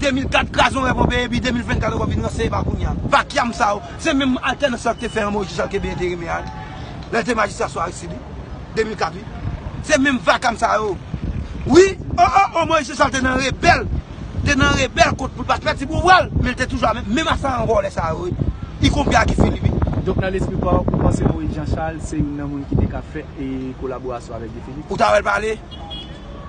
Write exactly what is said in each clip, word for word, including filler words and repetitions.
de mil kat, kraze yon rèv yon peyi, epi de mil vennkat ankò vin ranse pa kounye a. Vakyam sa yo, se menm altènans sa yo ki te fè an Moyiz Jechal kenbe enterimè a, lè l te majistra sou Aristid, wi. De mil kat, wi. Se menm vakyam sa yo. Wi, o, o, o, Moyiz Jechal te nan rebèl. Te nan rebèl kont pou l pa t pèdi pouvwa l, men l te toujou a menm, menm asayan vòlè sa yo, wi. Ikonpri a Guy Philippe, wi. Donk, nan lespri pa w, ou panse Moyiz Jechal se youn nan moun ki te ka fè, e, kolaborasyon avèk Guy Philippe? Ou ta wè l pale?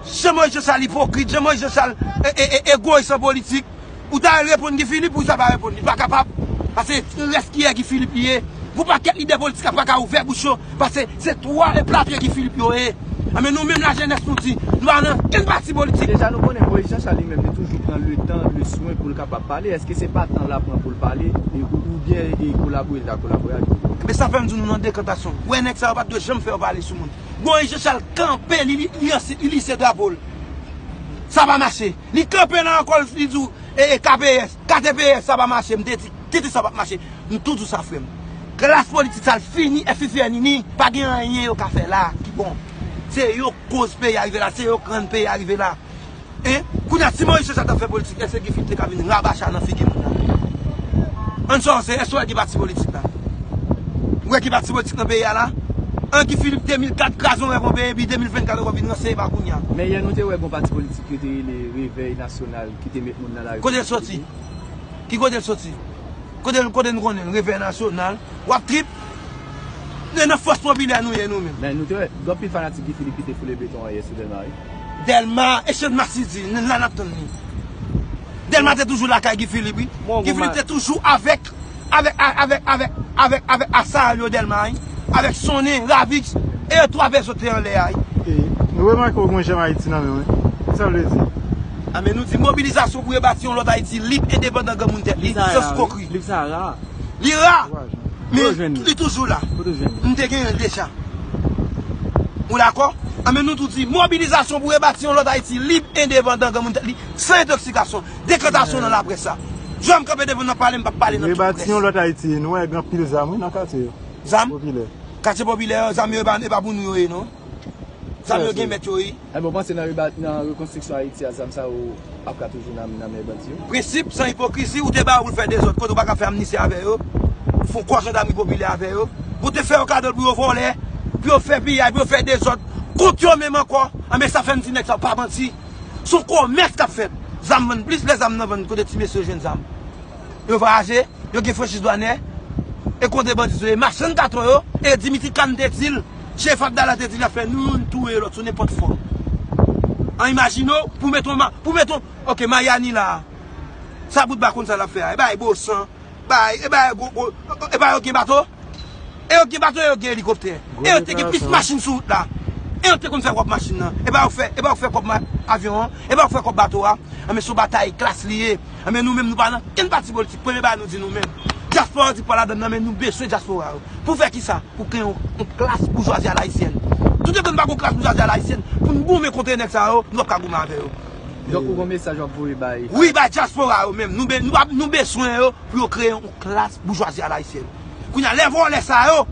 Jan Moyiz Jechal ipokrit, jan Moyiz Jechal e, e, e, egoyis an politik, ou ta al reponn Guy Philippe, ou sa pa reponn li, pa kapab. Paske rès ki ye Guy Philippe li ye. Gon pakèt lidè politik ap kaka ouvè bouch yo, paske se twa e pla pye Guy Philippe yo ye. Anben nou menm lajenès nou di, nou pa nan kenn pati politik. Deja nou konnen Moyiz Jechal li menm li toujou pran letan, leswen pou l kapab pale. Èske se pa tan l ap pran pou l pale, e, ou, oubyen e kolabore l ta kolabore ak li? Enben sa fè m di nou nan dekantasyon. Ou wè nèg sa yo pa t dwe janm fè yo pale sou moun. Moyiz Jechal kanpe, li, li, li, li lise drapo l. Sa pa mache. Li kanpe nan kò l, li di w, e, e, K P S, K T P S, sa pa mache. M te di, kite sa p ap mache. M tou di w sa, frè m. Klas politik sa l fini, F F R ni ni, pa gen anyen yo ka fè la ki bon. Se yo k koz peyi a rive la, se yo k rann peyi a rive la. Hein? Kounye a, si Moyiz Jechal t ap fè politik, èske Guy Philippe te ka vin rabacha nan figi moun nan? Ann sòse, èske w wè ki pati politik la? Ou wè ki pati politik nan peyi a la? An Guy Philippe de mil kat kraze yon rèv yon peyi, epi de mil vennkat ankò vin ranse pa kounye a. Men yè nou te wè gon pati politik yo te rele Revèy Nasyonal ki te met moun nan lari. Kote l soti? Ki kote l soti? Kote, kote nou konnen l? Revèy Nasyonal. W ap trip. Se nan fòs popilè nou ye nou menm. Men nou te wè, gen anpil fanatik Guy Philippe ki te foule beton an yè sou Dèlma, wi. Dèlma, e Channmas li di, n, la n ap tann li. Dèlma te toujou lakay Guy Philippe, wi. Guy Philippe te toujou avèk, avèk, a, avèk, avèk, avèk, avèk Asayal yo Dèlma, wi. Avèk Sonnen, Ravix, e yo twa pèsòn te anlè a, wi. E, nou remake w gen Jèm Ayiti nan men w, wi. Sa vle di? A, men nou di mobilizasyon pou rebati yon lòt Ayiti lib, endepandan, granmoun tèt li, san skokri. Liv sa a ra. Li ra. Men li toujou la. M te genyen l deja. Ou dakò? Anben nou tou di mobilizasyon pou rebati yon lòt Ayiti lib, endepandan, granmoun tèt li, san entoksikasyon, dekantasyon nan laprès la. Jodi a m kanpe devan n ap pale, m p ap pale nan tout près. Rebati yon lòt Ayiti, nou wè gen anpil zam, wi, nan katye yo. Zam? Popilè. Katye popilè yo, zam yo e pa, e pa pou nou yo ye, non. Zam yo gen mèt yo, wi. Enben w panse nan reba-, nan rekonstriksyon Ayiti a, zam sa yo ap ka toujou nan, nan men bandi yo? Prensip, san ipokrizi, ou te ba yo pou l fè dezòd, kote ou pa ka fè amnisti avè yo, fè yon kò jandamri popilè avè yo, pou te fè yo kado l pou yo vòlè, pou yo fè piyay, pou yo fè dezòd kont yo menm ankò. Anben sa fè m di nèg sa yo pa manti. Se yon komès k ap fèt. Zam vann plis, lè zam nan vann, kote ti mesye yo jwenn zam? Yo vwayaje, yo gen franchiz dwanyè, e konte bandi sou yo, e machann katon yo, e Dimitri Kahn te di l, Chef Abdallah te di l, y ap fè nou youn touye lòt sou nenpòt fòm. An imajine w, pou mete yon ma-, pou mete yon, ok, Mayani la, sa bout ba konn sa l ap fè a, e bay bosan, bay, e bay gwo, gwo, e bay yo gen bato? E yo gen bato, e yo gen elikoptè. E yo te gen plis machin sou wout la. E yo te konn fè kòb machin nan. E pa yo k fè, e pa yo k fè kòb ma-, avyon an. E pa yo k fè kòb bato a. Anben se yon batay klas li ye. Anben nou menm nou pa nan kenn pati politik. Premye bagay nou di nou menm. Dyaspora di pa ladann nan, men nou bezwen dyaspora yo. Pou fè kisa? Pou kreye yon, yon klas boujwazi alayisyèn. Toutotan nou pa gen yon klas boujwazi alayisyèn, pou n goumen kont nèg sa yo, nou p ap ka goumen avè yo. Donk ou gen mesaj w ap voye bay? Wi, bay dyaspora yo menm. Nou be-, nou ap, nou bezwen yo pou yo kreye yon klas boujwazi alayisyèn. Kounye a, lè vòlè sa yo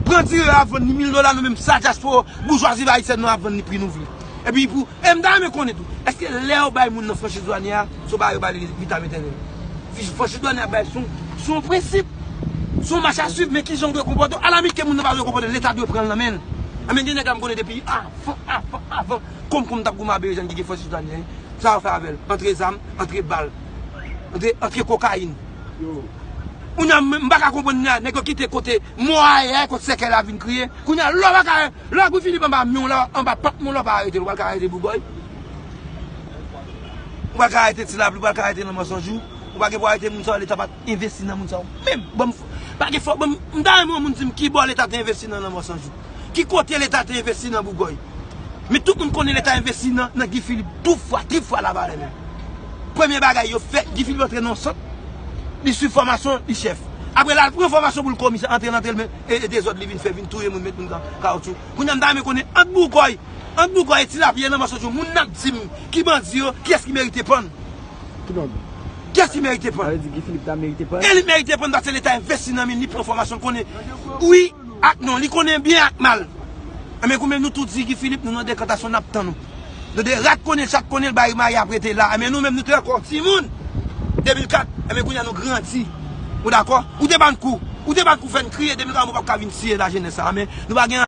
pran dire yo ap vann ni mil dola, nou menm sa dyaspora, boujwazi ayisyèn nou ap vann ni pri nou vle. Epi pou, e m ta renmen konnen tou, èske lè yo bay moun nan franchiz dwanyè a, se yo ba yo ba li vitam etènèl? Franchiz dwanyè a bay sou, sou yon prensip, sou yon mach a swiv, men kijan w dwe konpòte w. Alamit ke moun nan pa dwe konpòte l, Leta dwe pran l nan men l. Anben gen nèg la m konnen depi avan, avan, avan. Konm, konm t ap goumen a Berejèn ki gen franchiz dwanyè, sa yo fè avè l? Antre zam, antre bal, antre, antre kokayin. Kounye a, m, m pa ka konprann, nèg yo kite kote mò a ye a, kote sèkèy la vin kriye. Kounye a, lè w pa ka, lè Guy Philippe anba men w la, anba pat men w la, w pa arete l, ou pral ka arete Bougòy? Ou pral ka arete Ti Lapli, ou pral ka arete Lanmò San Jou? Ou pa gen pou arete moun sa yo, Leta pa t envesti nan moun sa yo menm. Bon, m, pa gen fò, bon, m, m ta renmen yon moun di m ki bò Leta te envesti nan Lanmò San Jou. Ki kote Leta te envesti nan Bougòy? Men tout moun konnen Leta envesti nan, nan Guy Philippe doub fwa, trip fwa lavalè menm. Premye bagay yo fè, Guy Philippe antre nan yon sant, li swiv fòmasyon, li chèf. Apre l al pran fòmasyon pou l komisè, antre nan tèl men, e, e dezòd li vin fè, vin touye moun, met moun ka-, kawotchou. Kounye a m ta renmen konnen ant Bougòy, ant Bougòy e Ti Lapli e Lanmò San Jou, moun n ap di m ki bandi yo, kiyès ki merite pann? Ki bandi? Kiyès ki merite pann? Sa vle di Guy Philippe ta merite pann? E li merite pann paske Leta envesti nan men li, li pran fòmasyon, l konnen wi ak non, li konnen byen ak mal. Anben koumen nou tou di Guy Philippe, nou nan dekantasyon, n ap tann ou. Nou de rat konnen l, chat konnen l, bay mayi ap rete la. Anben nou menm nou te ankò timoun. de mil kat, enben kounye a nou grandi. Ou dakò? Ou te ban kou. Ou te ban kou fè n kriye, de mil kat ou p ap ka vin siye lajenès sa, men nou pa gen